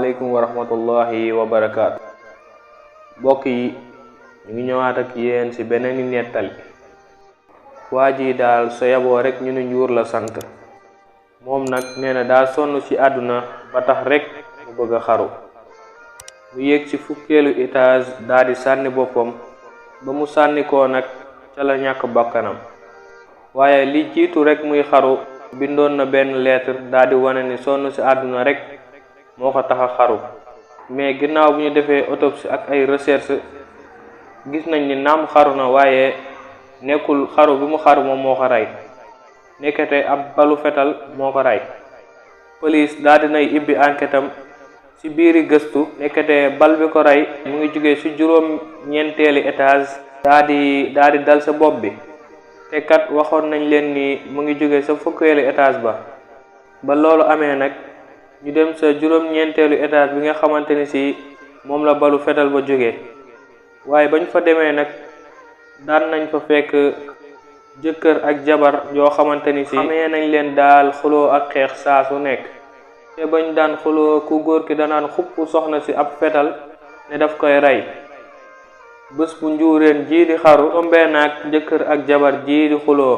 Assalamualaikum warahmatullahi wabarakatuh. Mbokk yi ñu ngi ñëwaat ak yéen ci beneen nettali. waa ji daal so yaboo rek ñu ne njuur la sant. moom nag nee na daa sonn ci àdduna ba tax rek mu bëgg a xaru. mu yéeg ci fukkeelu étage daal di sànni boppam ba mu sànni ko nag ca la ñàkk bakkanam. waaye li jiitu rek muy xaru bindoon na benn lettre daal di wane ni sonn ci àdduna rek moo ko tax a xaru. mais ginnaaw bu ñu defee autopsie ak ay recherche gis nañ ni naam xaru na waaye nekkul xaru bi mu xaru moom moo ko rey. nekkete ab balu fetal moo ko rey. police daal di nay ibbi enquête am ci biiri gëstu nekkete bal bi ko rey mu ngi jóge ci juróom-ñeenteeli étage daal di dal sa bopp bi. te kat waxoon nañ leen ni mu ngi jóge sa fukkeelu étage ba loolu amee nag ñu dem sa juróom-ñeenteelu étage bi nga xamante ni ci moom la balu fetal ba jóge. waaye bañ fa demee nag daan nañ fa fekk jëkkër ak jabar yoo xamante ni ci xamee nañ leen daal xuloo ak xeex saa su nekk. te bañ daan xuloo ku góor ki danaan xupp soxna ci ab fetal ne daf koy rey. bés bu njuureen jii di xaru tombee nag jëkkër ak jabar jii di xuloo.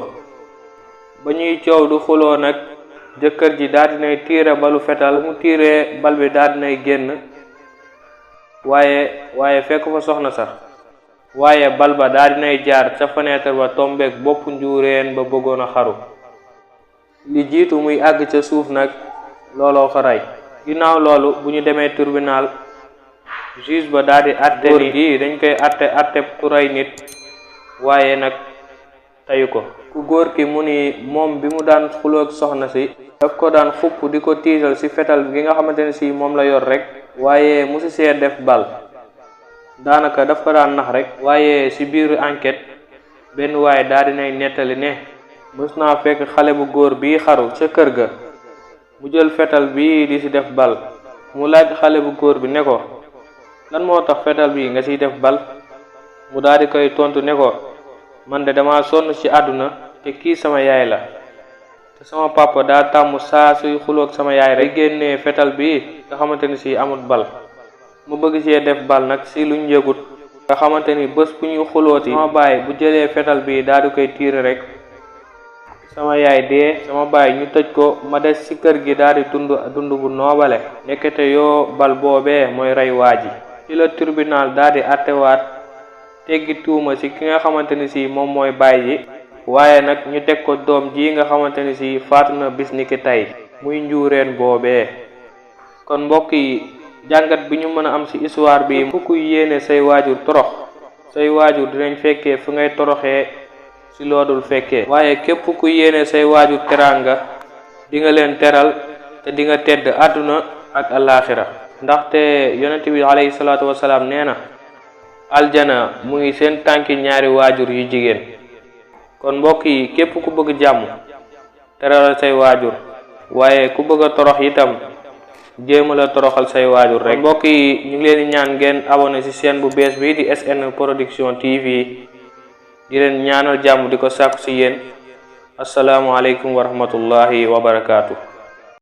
ba ñuy coow du xuloo nag jëkkër ji daal dinay tiire balu fetal mu tiiree bal bi daal dinay génn waaye fekk fa soxna sax. waaye bal ba daal dinay jaar ca fenêtre ba tombeek boppu njuureen ba bëggoon a xaru. li jiitu muy àgg ca suuf nag looloo ko rey. ginnaaw loolu bu ñu demee tribunal juge ba daal di àtte ni dañ koy àtte ku rey nit waaye nag tayu ko. ku góor ki mu ni moom bi mu daan xuloog soxna si daf ko daan xupp di ko tiital ci fetal gi nga xamante ne si moom la yor rek waaye musi see def bal. daanaka daf ko daan nax rek. waaye ci biir enquête benn waaye daal dinay nettali ne mës naa fekk xale bu góor bii xaru ca kër ga mu jël fetal bii di ci def bal. mu laaj xale bu góor bi ne ko lan moo tax fetal bii nga ciy def bal. mu daal di koy tontu ne ko man de dama sonn ci àdduna te kii sama yaay la te sama papa daa tàmm saa suy xuloog sama yaay rek génnee fetal bii nga xamante ni ci amut bal. mu bëgg cee def bal nag ci luñ yëgut nga xamante ni bés bu ñuy xulooti sama baay bu jëlee fetal bii daal di koy tiire rek sama yaay dee sama baay ñu tëj ko ma des ci kër gi daal di dund bu noobale. nekkete yoo bal boobee mooy rey waa ji. ci la tribunal daal di àttewaat teggi tuuma ci ki nga xamante ni ci moom mooy baay ji waaye nag ñu teg ko doom ji nga xamante ni ci faatu na bis ni ki tey muy njuureen boobee. kon mbokk yi jàngat bi ñu mën a am ci histoire bi fukk yéene say waajur torox say waajur dinañ fekkee fu ngay toroxee ci loodul fekkee. waaye képp ku yéene say waajur teraanga di nga leen teral te di nga tedd àdduna ak alaaxira. ndaxte yonent bi alayhi salaatu wasalaam nee na aljana mu ngi seen tànki ñaari waajur yu jigéen. kon mbokk yi képp ku bëgg jàmm teralal say waajur waaye ku bëgg a torox itam jéem la toroxal say waajur rek. mbokk yi ñu ngi leen di ñaan ngeen abonné ci chaîne bu bees bi di SN Production TV di leen ñaanal jàmm di ko sàkku ci yéen. Assalaamu aleykum wa rahmatullahi wa barakaatu.